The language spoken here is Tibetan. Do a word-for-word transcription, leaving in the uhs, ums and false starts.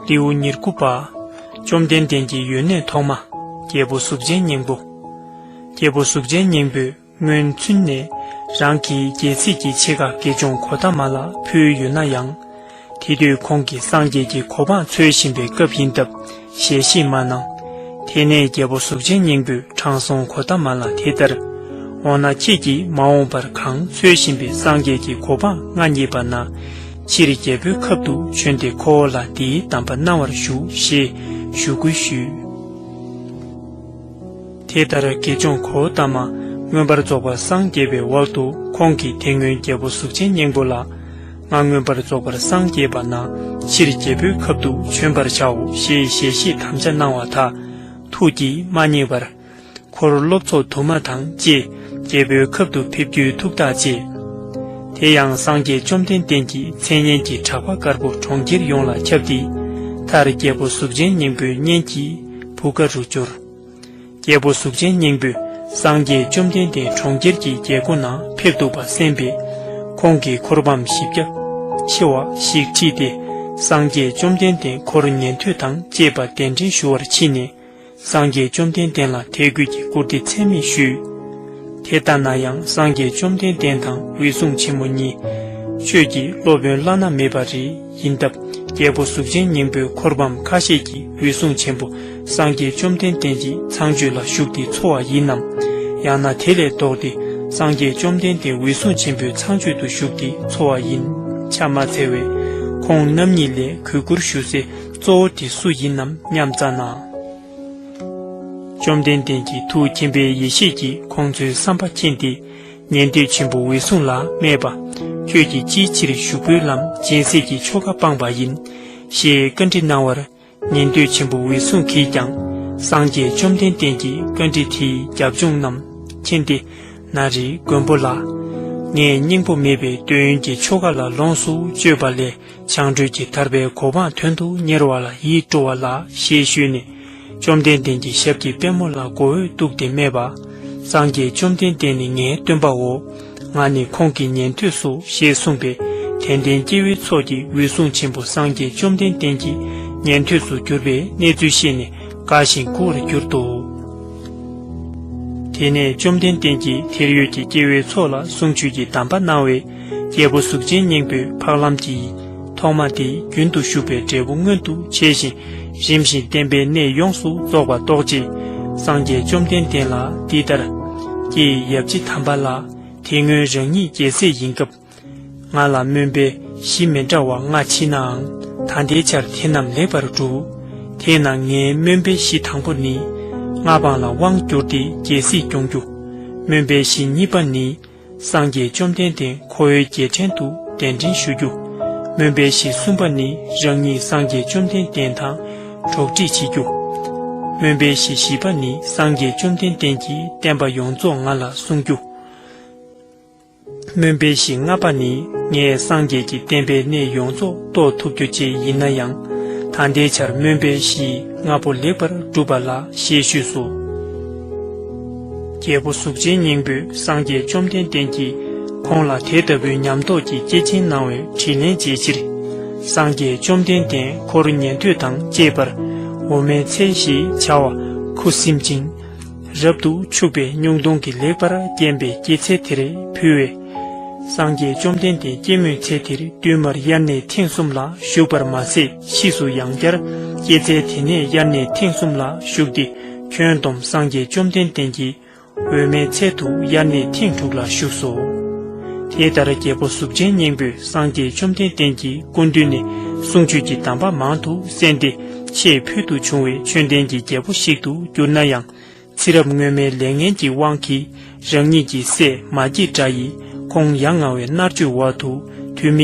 ལེའུ་ཉེར་དགུ་པ། བཅོམ་ལྡན་འདས་ཀྱི་ཡོན་གནས་ཐོག་མ། རྒྱལ་པོ་གཟུགས་ཅན་སྙིང་པོ། རྒྱལ་པོ་གཟུགས་ཅན་སྙིང་པོས་སྔོན་ཚུན་ནས་རང་གི་རྒྱལ་སྲིད་ཀྱི་ཕྱེད་ཀ་དགེ་སྦྱོང་གོ་ཏ་མ་ལ་ཕུལ་ཡོད་ན་ཡང་། དེ་དུས་ཁོང་གིས་སངས་རྒྱས་ཀྱི་གོ་འཕང་འཚོལ་བཞིན་པའི་སྐབས་ཡིན་སྟབས་ཞལ་བཞེས་མ་གནང་། དེ་ནས་རྒྱལ་པོ་གཟུགས་ཅན་སྙིང་པོས་དྲང་སྲོང་གོ་ཏ་མ་ལ་དེ་ལྟར། འོ་ན་ཁྱེད་ཀྱིས་མ་འོངས་པར་གང་འཚོལ་བཞིན་པའི་སངས་རྒྱས་ཀྱི་གོ་འཕང་མངའ་བརྙེས་པ་ན། ཕྱིར་རྒྱལ་པོའི་ཁབ་ཏུ་བྱོན་ཏེ་ཁོ་བོ་ལ་འདིའི་གདམས་པ་གནང་བར་ཞུ་ཞེས་ཞུ་སྐུལ་ཞུས། དེ་ལྟར་དགེ་སྦྱོང་གོ་ཏ་མ་མངོན་པར་རྫོགས་པར་སངས་རྒྱས་པའི་འོག་ཏུ་ཁོང་གིས་དེ་སྔོན་རྒྱལ་པོ་གཟུགས་ཅན་སྙིང་པོ་ལ། ང་མངོན་པར་རྫོགས་པར་སངས་རྒྱས་པ་ན་ཕྱིར་རྒྱལ་པོའི་ཁབ་ཏུ་བྱོན་པར་བྱའོ་ཞེས་ཞལ་བཞེས་དམ་བཅའ་གནང་བ་དག་ཐུགས་ཀྱིས་མ་མཉེས་པར། འཁོར་སློབ་ཚོགས་དུ་མ་དང་བཅས་རྒྱལ་པོའི་ཁབ་ཏུ་ཕེབས་རྒྱུའི་ཐུགས་ཐག་བཅད། དེ་ཡང་སངས་རྒྱས་བཅོམ་ལྡན་འདས་ཀྱི་མཚན་སྙན་གྱི་གྲགས་པ་དཀར་པོ་གྲོང་ཁྱེར་ཡོངས་ལ་ཁྱབ་སྟེ། མཐར་རྒྱལ་པོ་གཟུགས་ཅན་སྙིང་པོའི་གཉེན་གྱི་བུ་ག་རུ་གྱུར། རྒྱལ་པོ་གཟུགས་ཅན་སྙིང་པོས་སངས་རྒྱས་བཅོམ་ལྡན་འདས་གྲོང་ཁྱེར་གྱི་རྒྱལ་སྒོ་ན་ཕེབས་འདུག་པ་གསན་པས། ཁོང་གིས་འཁོར་བམ་བཞི་བརྒྱ་ཆེ་བ་ཞིག་ཁྲིད་དེ། སངས་རྒྱས་བཅོམ་ལྡན་འདས་འཁོར་ཉན་ཐོས་དང་བཅས་པ་གདན་འདྲེན་ཞུ་བར་ཕྱིན་ནས། སངས་རྒྱས་བཅོམ་ལྡན་འདས་ལ་དད་གུས་ཀྱི་བཀུར་སྟི་ཚད་མེད་ཞུས། དེ་ལྟ་ན་ཡང་སངས་རྒྱས་བཅོམ་ལྡན་འདས་དང་འོད་སྲུང་ཆེན་མོ་གཉིས། ཆོས་ཀྱི་སློབ་དཔོན་བླ་ན་མེད་པ་རེ་ཡིན་སྟབས། རྒྱལ་པོ་གཟུགས་ཅན་སྙིང་པོའི་འཁོར་བམ་ཁ་ཤས་ཀྱིས་འོད་སྲུང་ཆེན་པོ་སངས་རྒྱས་བཅོམ་ལྡན་འདས་ཀྱི་ཚངས་སྤྱོད་ལ་ཞུགས་ཏེ་འཚོ་བ་ཡིན་ནམ། ཡང་ན་དེ་ལས་ལྡོག་སྟེ་སངས་རྒྱས་བཅོམ་ལྡན་འདས་འོད་སྲུང་ཆེན་པོའི་ཚངས་སྤྱོད་དུ་ཞུགས་ཏེ་འཚོ་བ་ཡིན་ཆ་མ་འཚལ་བས། ཁོང་རྣམ་གཉིས་ལས་གུས་བཀུར་ཞུ་སའི་གཙོ་བོ་དེ་སུ་ཡིན་ནམ་སྙམ་བཙལ་ན། བཅོམ་ལྡན་འདས་ཀྱི་ཐུགས་མཁྱེན་པའི་ཡེ་ཤེས་ཀྱིས་ཁོང་ཚོའི་བསམ་པ་མཁྱེན་ཏེ། ཉན་ཐོས་ཆེན་པོ་འོད་སྲུང་ལ་སྨྲས་པ། ཁྱོད་ཀྱིས་ཅིའི་ཕྱིར་ཞུགས་པའི་ལམ་སྦྱིན་སྲེག་གི་ཆོ་ག་སྤངས་པ་ཡིན། ཞེས་བཀའ་འདྲི་གནང་བར། ཉན་ཐོས་ཆེན་པོ་འོད་སྲུང་གིས་ཀྱང་། སངས་རྒྱས་བཅོམ་ལྡན་འདས་ཀྱི་བཀའ་འདྲི་དེའི་རྒྱབ་ལྗོངས་རྣམས་མཁྱེན་ཏེ། ན་རེ་མགོན་པོ་ལགས། ངས་སྙིང་པོ་མེད་པའི་འདོད་ཡོན་གྱི་ཆོ་ག་ལ་ལོངས་སུ་སྤྱོད་པ་ལས། བྱང་གྲོལ་གྱི་ཐར་པའི་གོ་འཕང་དོན་དུ་གཉེར་བ་ལ་ཡིད་སྤྲོ་བ་ལགས་ཞེས་ཞུས་ནས། བཅོམ་ལྡན་འདས་ཀྱི་ཞབས་ཀྱི་པད་མོ་ལ་མགོ་བོས་གཏུགས་ཏེ་སྨྲས་པ། སངས་རྒྱས་བཅོམ་ལྡན་འདས་ནི་ངའི་སྟོན་པའོ། ང་ནི་ཁོང་གི་ཉན་ཐོས་སོ་ཞེས་གསུངས་པས། དད་ལྡན་སྐྱེ་བོའི་ཚོགས་ཀྱིས་འོད་སྲུང་ཆེན་པོ་སངས་རྒྱས་བཅོམ་ལྡན་འདས་ཀྱི་ཉན་ཐོས་སུ་གྱུར་པའི་གནས་ཚུལ་ཤེས་ནས་དགའ་ཞིང་མགུ་བར་གྱུར་ཏོ། དེ་ནས་བཅོམ་ལྡན་འདས་ཀྱིས་དེར་ཡོད་ཀྱི་སྐྱེ་བོའི་ཚོགས་ལ་གསུང་ཆོས་ཀྱི་གདམས་པ་གནང་བས། རྒྱལ་པོ་གཟུགས་ཅན་སྙིང་པོས་འཕགས་ལམ་གྱི་ཐོག་མ་དེ་རྒྱུན་དུ་ཞུགས་པའི་འབྲས་བུ་མངོན་དུ་བྱས་ཤིང་། རིམ་བཞིན་བསྟན་པའི་གནས་ཡོངས་སུ་རྫོགས་པ་རྟོགས་རྗེས། སངས་རྒྱས་བཅོམ་ལྡན་འདས་ལ་འདི་ལྟར། ཀྱེ་ཡབ་རྗེ་དམ་པ་ལགས། དེ་སྔོན་རང་ཉིད་རྒྱལ་སྲས་ཡིན་སྐབས། ང་ལ་སྨོན་པའི་གཞི་མི་འདྲ་བ་ལྔ་མཆིས་ནའང་། ད་ལྟའི་ཆར་དེ་རྣམས་ལེགས་པར་སྒྲུབ། དེས་ན་ངའི་སྨོན་པའི་གཞི་དང་པོ་ནི། མངའ་འབངས་ལ་དབང་བསྒྱུར་ཏེ་རྒྱལ་སྲིད་སྐྱོང་རྒྱུ། སྨོན་པའི་གཞི་གཉིས་པ་ནི། སངས་རྒྱས་བཅོམ་ལྡན་འདས་ཁོ་བོའི་རྗེས་དྲན་དུ་གདན་འདྲེན་ཞུ་རྒྱུ། སྨོན་པའི་གཞི་གསུམ་པ་ནི་རང་ཉིད་སངས་རྒྱས་བཅོམ་ལྡན་འདས་དང་གྲོགས་འདྲིས་བྱེད་རྒྱུ། སྨོན་པའི་གཞི་བཞི་པ་ནི་སངས་རྒྱས་བཅོམ་ལྡན་འདས་ཀྱི་བསྟན་པ་ཡོངས་རྫོགས་ང་ལ་གསུང་རྒྱུ། སྨོན་པའི་གཞི་ལྔ་པ་ནི་ངས་སངས་རྒྱས་ཀྱི་བསྟན་པའི་གནས་ཡོངས་རྫོགས་རྟོགས་ཐུབ་རྒྱུ་བཅས་ཡིན་ན་ཡང་། ད་ལྟའི་ཆར་སྨོན་པའི་གཞི་ལྔ་པོ་ལེགས་པར་བསྒྲུབས་པ་ལགས་ཞེས་ཞུས་སོ། རྒྱལ་པོ་གཟུགས་ཅན་སྙིང་པོས་སངས་རྒྱས་བཅོམ་ལྡན་འདས་ཀྱིས་ཁོང་ལ་དེ་ལྟ་བུའི་ཉམས་རྟོགས་ཀྱི་སྐྱེས་ཆེན་གནང་བའི་དྲིན་ལན་འཇལ་ཕྱིར། སངས་རྒྱས་བཅོམ་ལྡན་འདས་འཁོར་ཉན་ཐོས་དང་བཅས་པར་འོ་མའི་ཚལ་ཞེས་བྱ་བ་ཁུ་སིམ་ཅིང་རབ་ཏུ་ཕྱུག་པའི་སྨྱུག་མདུང་གིས་ལེགས་པར་བརྒྱན་པའི་སྐྱེད་ཚལ་དེར་ཕུལ་བས། སངས་རྒྱས་བཅོམ་ལྡན་འདས་སྐྱེད་མོས་ཚལ་དེར་བདུན་མར་དབྱར་གནས་ཐེངས་གསུམ་ལ་བཞུགས་པར་མ་ཟད། ཕྱིས་སུ་ཡང་བསྐྱར་སྐྱེད་ཚལ་དེ་ནས་དབྱར་གནས་ཐེངས་གསུམ་ལ་བཞུགས་ཏེ། ཁྱོན་བསྡོམས་སངས་རྒྱས་བཅོམ་ལྡན་འདས་ཀྱིས་འོད་མའི་ཚལ་དུ་དབྱར་གནས་ཐེངས་དྲུག་ལ་བཞུགས་སོ། དེ་ལྟར་རྒྱལ་པོ་གཟུགས་ཅན་སྙིང་པོས་སངས་རྒྱས་བཅོམ་ལྡན་འདས་ཀྱི་སྐུ་མདུན་ནས་གསུང་ཆོས་ཀྱི་གདམས་པ་མང་དུ་གསན་ཏེ། ཆེས་ཕུལ་དུ་བྱུང་བའི་ཆོས་ལྡན་གྱི་རྒྱལ་པོ་ཞིག་ཏུ་གྱུར་ན་ཡང་། ཚེ་རབས་སྔོན་མའི་ལས་ངན་གྱི་དབང་གིས་རང་ཉིད་ཀྱི་སྲས་མ་སྐྱེས་དགྲ་ཡིས་ཁོང་ཡ་ང་བའི་མནར་གཅོད་འོག་ཏུ་དུས་མིན།